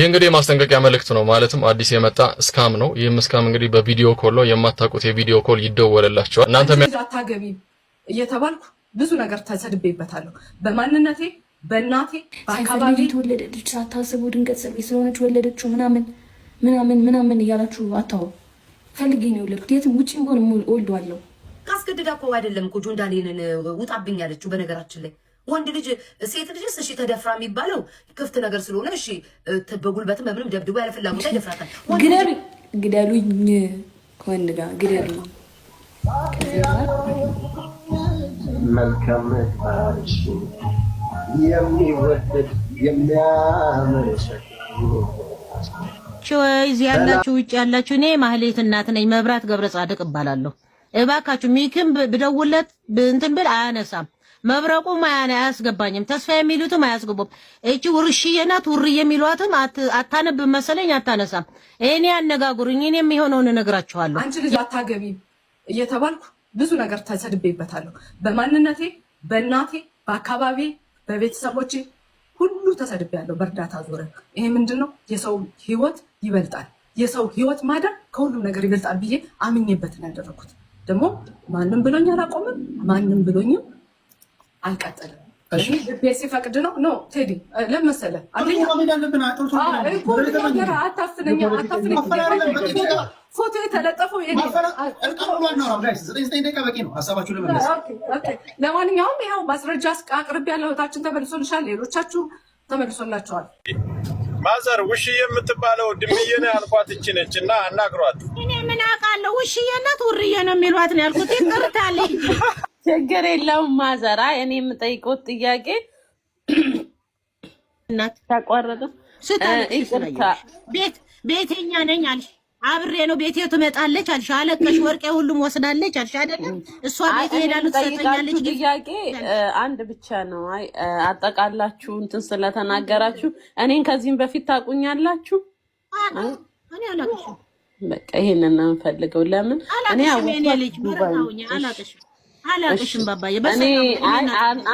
ይህ እንግዲህ የማስጠንቀቂያ መልእክት ነው። ማለትም አዲስ የመጣ scam ነው። ይህም scam እንግዲህ በ video call ነው። የማታውቁት የ video call ይደወልላችኋል። እናንተ ልጅ አታገቢም እየተባልኩ ብዙ ነገር ተሰድቤበታለሁ። በማንነቴ፣ በእናቴ፣ በአካባቢ የተወለደ ልጅ ሳታስቡ ድንገት ጽቤ ስለሆነች ወለደችው ምናምን ምናምን ምናምን እያላችሁ አታው። ፈልጌ ነው የወለድኩት። የትም ውጭም ሆን እወልደዋለሁ። ካስገድዳ እኮ አይደለም እኮ ጆን ዳንኤልን ውጣብኝ ያለችው። በነገራችን ላይ ወንድ ልጅ ሴት ልጅስ እሺ ተደፍራ የሚባለው ክፍት ነገር ስለሆነ እሺ በጉልበትም በምንም ደብድቦ ያለ ፍላጎት ይደፍራታል። ግደሉኝ፣ ግደሉኝ፣ ከወንድ ጋር ግደሉኝ። መልካም ምግባርሽ የሚወደድ የሚያምር እዚህ ያላችሁ ውጭ ያላችሁ፣ እኔ ማህሌት እናት ነኝ። መብራት ገብረ ጻድቅ እባላለሁ። እባካችሁ ሚክም ብደውለት እንትን ብል አያነሳም። መብረቁም አያስገባኝም። ተስፋ የሚሉትም አያስገቡም። እቺ ውርሽዬ ናት። ውርዬ የሚሏትም አታነብም መሰለኝ፣ አታነሳም። እኔ አነጋግሩኝ፣ እኔ የሚሆነውን እነግራችኋለሁ። አንቺ ልጅ አታገቢም እየተባልኩ ብዙ ነገር ተሰድቤበታለሁ። በማንነቴ፣ በእናቴ፣ በአካባቢ፣ በቤተሰቦቼ ሁሉ ተሰድቤያለሁ። በእርዳታ ዙሪያ ይሄ ምንድን ነው? የሰው ህይወት ይበልጣል። የሰው ህይወት ማዳን ከሁሉም ነገር ይበልጣል ብዬ አምኜበት ነው ያደረኩት። ደግሞ ማንም ብሎኝ አላቆምም። ማንም ብሎኝም አልቀጥልም። ልቤ ሲፈቅድ ነው። No ቴዲ ለምን መሰለህ? አታፍነኝ፣ አታፍነኝ። ፎቶ የተለጠፈው። ለማንኛውም ይኸው ማስረጃ አቅርብ ያለው እህታችን ተመልሶልሻል። ሌሎቻችሁ ተመልሶላቸዋል። Mother ውሽዬ የምትባለው ድምዬ ነው ያልኳት እቺ ነች። እና አናግሯት። እኔ ምን አውቃለሁ? ውሽዬ ናት ውርዬ ነው የሚሏት ነው ያልኩት። ይቅርታልኝ። ችግር የለውም mother። አይ እኔ የምጠይቀው ጥያቄ እናት ተቋረጠ። ስታለቅሽ ቤት ቤተኛ ነኝ አልሽ፣ አብሬ ነው ቤቴ ትመጣለች አልሽ፣ አለቀሽ። ወርቄ ሁሉም ወስዳለች አልሽ አይደለም? እሷ ቤት እሄዳለሁ ትሰጠኛለች። ጥያቄ አንድ ብቻ ነው። አይ አጠቃላችሁ እንትን ስለተናገራችሁ እኔን ከዚህም በፊት ታውቁኛላችሁ። እኔ አላቅሽም። በቃ ይሄንን ነው የምፈልገው። ለምን እኔ አላቅሽም፣ የኔ ልጅ አላቅሽም፣ አላቅሽም ባባዬ። እኔ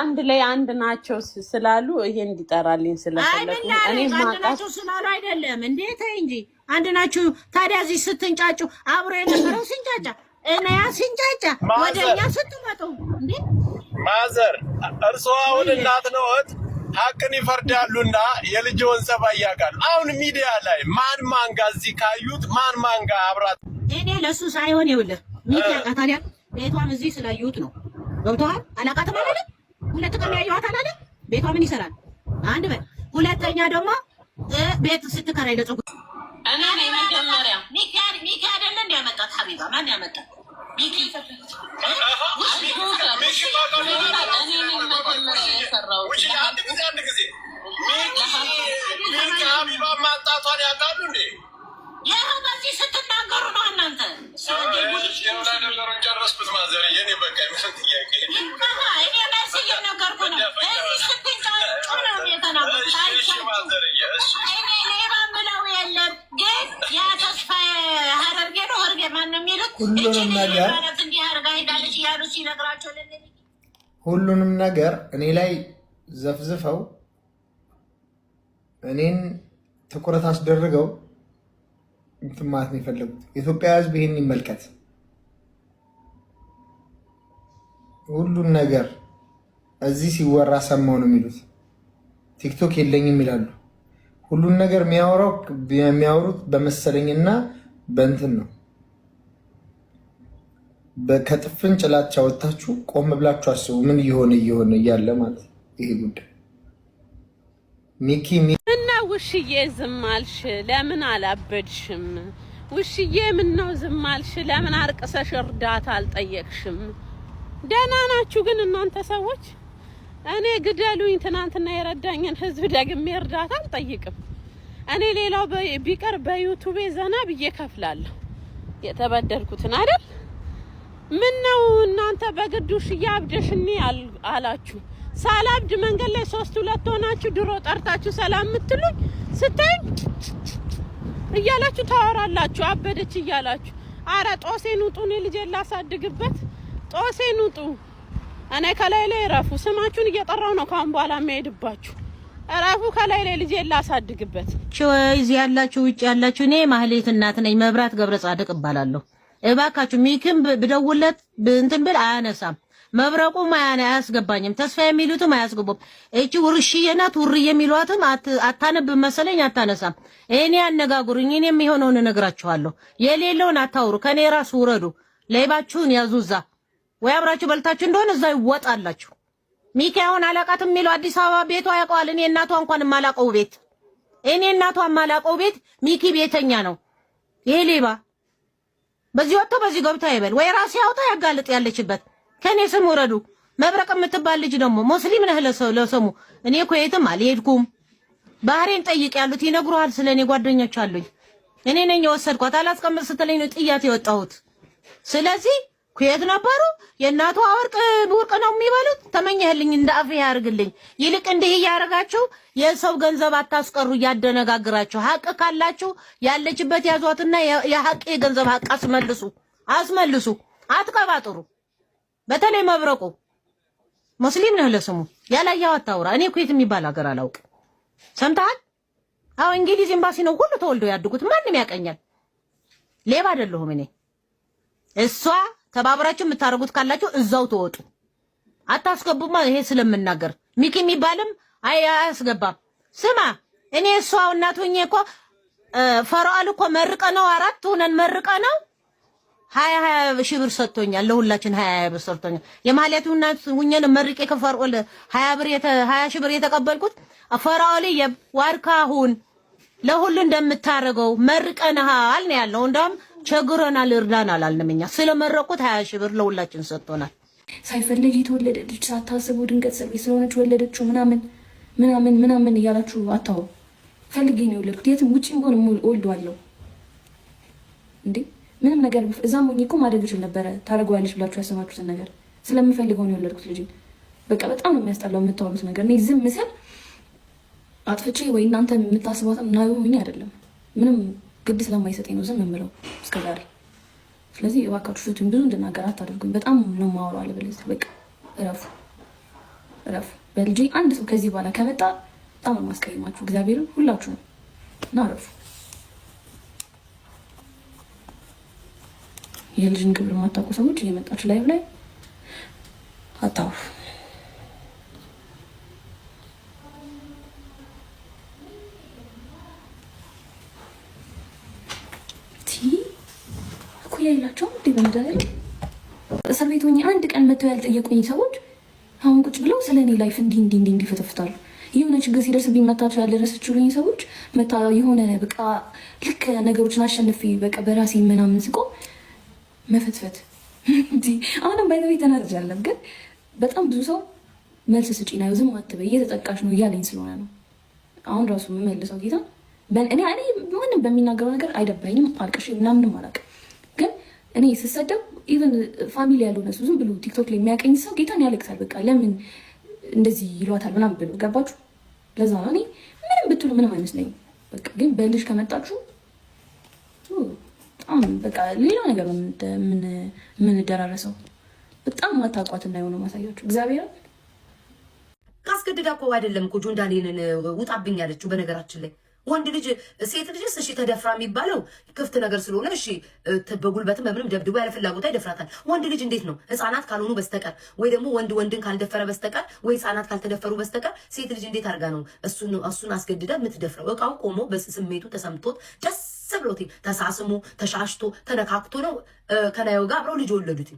አንድ ላይ አንድ ናቸው ስላሉ ይሄ እንዲጠራልኝ ስለፈለኩ እኔ አንድ ናቸው ስላሉ አይደለም እንዴ? ተይ እንጂ አንድ ናችሁ። ታዲያ እዚህ ስትንጫጩ አብሮ የነበረው ሲንጫጫ እነያ ሲንጫጫ ወደ እኛ ስትመጡ እንዴ? Mother እርስዎ አሁን እናት ነዎት፣ ሀቅን ይፈርዳሉና የልጅዎን ጸባይ ያውቃሉ። አሁን ሚዲያ ላይ ማን ማን ጋር እዚህ ካዩት ማን ማን ጋር አብራት እኔ ለእሱ ሳይሆን ይኸውልህ ሚኪ ያውቃታል ያልኩት ቤቷም እዚህ ስላዩት ነው። ገብቶሃል? አላውቃትም አላለም። ሁለት ቀን ያየኋት አላለም። ቤቷ ምን ይሰራል? አንድ በል። ሁለተኛ ደግሞ ቤት ስትከራይ ለፀጉር እኔ ነኝ መጀመሪያ። ሚኪ አይደለ እንደ ያመጣት ሀቢባ ማን ያመጣት? ሚኪ እኔ ነኝ መጀመሪያ የሰራሁት። አንድ ጊዜ አንድ ጊዜ ሚኪ ሀቢባ ማምጣቷን ያውቃሉ እንዴ? ይኸው በዚህ ስትናገሩ ነው እናንተ። ነገሩን ጨረስኩት። Mother የኔ በቃ ምንም ጥያቄ እኔ መልስ እየነገርኩ ነው። እዚህ ስትንጫጩ ነው የተናገሩት። እኔ ሌባ ምለው የለም ግን ያ ተስፋ ሀረርጌ ነው ሀረርጌ ማን ነው የሚሉት እቺ ሌባ ናት እንዲህ አድርጋ ሄዳለች እያሉ ሲነግራቸው ሁሉንም ነገር እኔ ላይ ዘፍዝፈው እኔን ትኩረት አስደርገው እንትን ማለት ነው የፈለጉት። የኢትዮጵያ ሕዝብ ይሄን ይመልከት። ሁሉን ነገር እዚህ ሲወራ ሰማው ነው የሚሉት። ቲክቶክ የለኝም ይላሉ። ሁሉን ነገር የሚያወሩት በመሰለኝና በእንትን ነው። ከጥፍን ጭላቻ ወጥታችሁ ቆም ብላችሁ አስቡ። ምን እየሆነ እየሆነ እያለ ማለት ነው ይሄ ጉዳይ ሚኪ እና ውሽዬ ዝም አልሽ? ለምን አላበድሽም? ውሽዬ ምነው ዝም አልሽ? ለምን አርቅሰሽ እርዳታ አልጠየቅሽም? ደህና ናችሁ ግን እናንተ ሰዎች? እኔ ግደሉኝ፣ ትናንትና የረዳኝን ህዝብ ደግሜ እርዳታ አልጠይቅም። እኔ ሌላው ቢቀር በዩቱቤ ዘና ብዬ ከፍላለሁ የተበደልኩትን አይደል? ምን ነው እናንተ በግድ ውሽዬ አብደሽ እኔ አላችሁ። ሳላብድ መንገድ ላይ ሶስት ሁለት ሆናችሁ ድሮ ጠርታችሁ ሰላም የምትሉኝ ስታዩኝ እያላችሁ ታወራላችሁ፣ አበደች እያላችሁ። አረ ጦሴን ውጡ፣ እኔ ልጄን ላሳድግበት። ጦሴን ውጡ። እኔ ከላይ ላይ ረፉ። ስማችሁን እየጠራው ነው ካሁን በኋላ የሚሄድባችሁ። እረፉ። ከላይ ላይ ልጄን ላሳድግበት። እዚህ ያላችሁ ውጭ ያላችሁ፣ እኔ ማህሌት እናት ነኝ። መብራት ገብረ ጻድቅ እባላለሁ። እባካችሁ ሚክም ብደውልለት እንትን ብል አያነሳም። መብረቁም አያስገባኝም። ተስፋ የሚሉትም አያስገቡም። እቺ ውርሽዬ ናት ውርዬ የሚሏትም አታነብም መሰለኝ፣ አታነሳም። እኔ አነጋግሩኝ፣ እኔ የሚሆነውን እነግራችኋለሁ። የሌለውን አታውሩ። ከኔ ራስ ውረዱ። ሌባችሁን ያዙ እዛ ወይ አብራችሁ በልታችሁ እንደሆነ እዛ ይወጣላችሁ። ሚኪ አሁን አላቃትም የሚለው አዲስ አበባ ቤቷ ያውቀዋል። እኔ እናቷ እንኳን የማላቀው ቤት፣ እኔ እናቷ የማላቀው ቤት ሚኪ ቤተኛ ነው። ይሄ ሌባ በዚህ ወጥቶ በዚህ ገብቶ አይበል ወይ ራሴ ያውጣ ያጋልጥ ያለችበት። ከኔ ስም ውረዱ። መብረቅ የምትባል ልጅ ደግሞ ሙስሊም ነህ ለሰሙ እኔ እኮ የትም አልሄድኩም። ባህሬን ጠይቅ ያሉት ይነግሩሃል። ስለ እኔ ጓደኞች አሉኝ። እኔ ነኝ የወሰድኳት። አላስቀምጥ ስትለኝ ነው ጥያት የወጣሁት። ስለዚህ ኩየት ነበሩ የእናቷ ወርቅ ወርቅ ነው የሚበሉት። ተመኘህልኝ እንደ አፍ ያርግልኝ። ይልቅ እንዲህ እያደረጋችሁ የሰው ገንዘብ አታስቀሩ፣ እያደነጋግራችሁ ሀቅ ካላችሁ ያለችበት ያዟትና የሀቅ የገንዘብ ሀቅ አስመልሱ፣ አስመልሱ። አትቀባጥሩ። በተለይ መብረቁ ሙስሊም ነህ ለስሙ ያላየኸው አታውራ። እኔ ኩዌት የሚባል ሀገር አላውቅም። ሰምተሃል? አዎ እንግሊዝ ኤምባሲ ነው ሁሉ ተወልደው ያድጉት። ማንም ያቀኛል። ሌባ አይደለሁም እኔ። እሷ ተባብራችሁ የምታደርጉት ካላችሁ እዛው ተወጡ። አታስገቡማ። ይሄ ስለምናገር ሚኪ የሚባልም አይ አያስገባም። ስማ እኔ እሷ እናት ሆኜ እኮ ፈርዖን እኮ መርቀ ነው፣ አራት ሆነን መርቀ ነው 20 20 ሺህ ብር ሰጥቶኛል። ለሁላችን 20 20 ብር ሰጥቶኛል። የማህሌቱ እናት ሁኜ ነው መርቄ ከፈርዖን 20 ሺህ ብር የተቀበልኩት። ፈርዖን ዋርካሁን ለሁሉ እንደምታደርገው መርቀንሃል ነው ያለው። እንደውም ቸግሮናል እርዳን አላልንም እኛ። ስለመረቁት 20 ሺህ ብር ለሁላችን ሰጥቶናል። ሳይፈልግ የተወለደ ልጅ ሳታስቡ ድንገት ሰርቪስ ስለሆነች ወለደችው ምናምን ምናምን ምናምን እያላችሁ አታው። ፈልጌ ነው የወለድኩት። የትም ውጭም ቢሆን እወልደዋለሁ እንዴ፣ ምንም ነገር እዛም ሆኜ እኮ ማድረግ እችል ነበረ። ታደርገዋለች ብላችሁ ያሰባችሁትን ነገር ስለምፈልገው ነው የወለድኩት ልጅ። በቃ በጣም ነው የሚያስጠላው የምታወሩት ነገር። እኔ ዝም ስል አጥፍቼ ወይ እናንተ የምታስቧትን ናዩ ሆኜ አይደለም። ምንም ግድ ስለማይሰጠኝ ነው ዝም የምለው እስከዛሬ። ስለዚህ እባካችሁ ፍቱኝ፣ ብዙ እንድናገር አታደርጉኝ። በጣም ነው የማወራው። አለበለዚያ በቃ እረፉ፣ እረፉ። በልጄ አንድ ሰው ከዚህ በኋላ ከመጣ በጣም ነው የማስቀይማችሁ። እግዚአብሔርን ሁላችሁም እና እረፉ። የልጅን ክብር የማታውቁ ሰዎች እየመጣችሁ live ላይ አታውሩ። እኩያ የላቸውም እንዴ? በመድኃኒዓለም እስር ቤት ሆኜ አንድ ቀን መተው ያልጠየቁኝ ሰዎች አሁን ቁጭ ብለው ስለ እኔ life እንዲህ እንዲህ እንዲህ እንዲህ ይፈተፍታሉ። የሆነ ችግር ሲደርስብኝ መታቸው ያልደረሰችልኝ ሰዎች መታ የሆነ በቃ ልክ ነገሮችን አሸንፌ በቃ በራሴ ምናምን ስቆም መፈትፈት እንዲህ። አሁንም by the way ተናድጃለሁ፣ ግን በጣም ብዙ ሰው መልስ ስጪ ነው ዝም አትበይ እየተጠቃሽ ነው እያለኝ ስለሆነ ነው አሁን ራሱ የምመልሰው። ጌታ እኔ ማንም በሚናገረው ነገር አይደብረኝም፣ አልቅሼ ምናምንም አላውቅም። ግን እኔ ስሰደብ even family ያልሆነ ሰው ዝም ብሎ ቲክቶክ ላይ የሚያቀኝ ሰው ጌታን ያለቅሳል። በቃ ለምን እንደዚህ ይሏታል ምናምን ብሎ፣ ገባችሁ? ለዛ ነው እኔ ምንም ብትሉ ምንም አይመስለኝም። በቃ ግን በልጅ ከመጣችሁ በጣም በቃ ሌላ ነገር ነው የምንደራረሰው። በጣም ማታውቋት እና የሆነ ማሳያችሁ እግዚአብሔርን። ካስገድዳ እኮ አይደለም እኮ ጆን ዳንኤልን ውጣብኝ ያለችው። በነገራችን ላይ ወንድ ልጅ ሴት ልጅስ እሺ ተደፍራ የሚባለው ክፍት ነገር ስለሆነ እሺ በጉልበትም በምንም ደብድቦ ያለ ፍላጎቷ ይደፍራታል። ወንድ ልጅ እንዴት ነው ህፃናት ካልሆኑ በስተቀር ወይ ደግሞ ወንድ ወንድን ካልደፈረ በስተቀር ወይ ህፃናት ካልተደፈሩ በስተቀር ሴት ልጅ እንዴት አድርጋ ነው እሱን አስገድዳ የምትደፍረው? እቃው ቆሞ በስሜቱ ተሰምቶት ደስ ብሎት ተሳስሞ ተሻሽቶ ተነካክቶ ነው ከናየው ጋር አብረው ልጅ ወለዱት።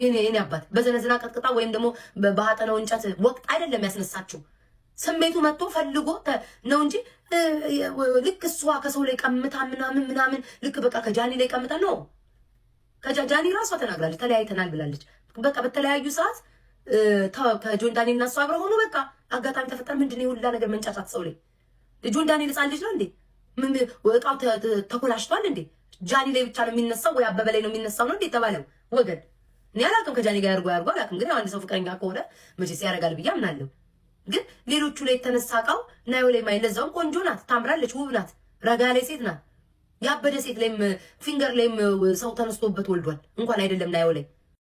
የኔ አባት በዘነዘና ቀጥቅጣ ወይም ደግሞ በሀጠነው እንጨት ወቅት አይደለም ያስነሳችው። ስሜቱ መጥቶ ፈልጎ ነው እንጂ ልክ እሷ ከሰው ላይ ቀምታ ምናምን ምናምን ልክ በቃ ከጃኒ ላይ ቀምታ ነው። ከጃኒ ራሷ ተናግራለች፣ ተለያይተናል ብላለች። በቃ በተለያዩ ሰዓት ከጆን ዳንኤል እና እሷ አብረው ሆኖ በቃ አጋጣሚ ተፈጠረ። ምንድን ነው የሁላ ነገር መንጫጫት ሰው ላይ? ጆን ዳንኤል ህፃን ልጅ ነው እንዴ? ምን እቃው ተኮላሽቷል እንዴ? ጃኒ ላይ ብቻ ነው የሚነሳው ወይ አበበ ላይ ነው የሚነሳው ነው እንዴ የተባለው? ወገን እኔ አላውቅም። ከጃኒ ጋር ያርጎ ያርጎ አላውቅም። ግን አንድ ሰው ፍቅረኛ ከሆነ መቼስ ያደርጋል ብዬ አምናለሁ። ግን ሌሎቹ ላይ የተነሳ እቃው ናዮ ላይ ማይለዛውም ቆንጆ ናት፣ ታምራለች፣ ውብ ናት፣ ረጋ ላይ ሴት ናት። ያበደ ሴት ላይም ፊንገር ላይም ሰው ተነስቶበት ወልዷል። እንኳን አይደለም ናዮ ላይ።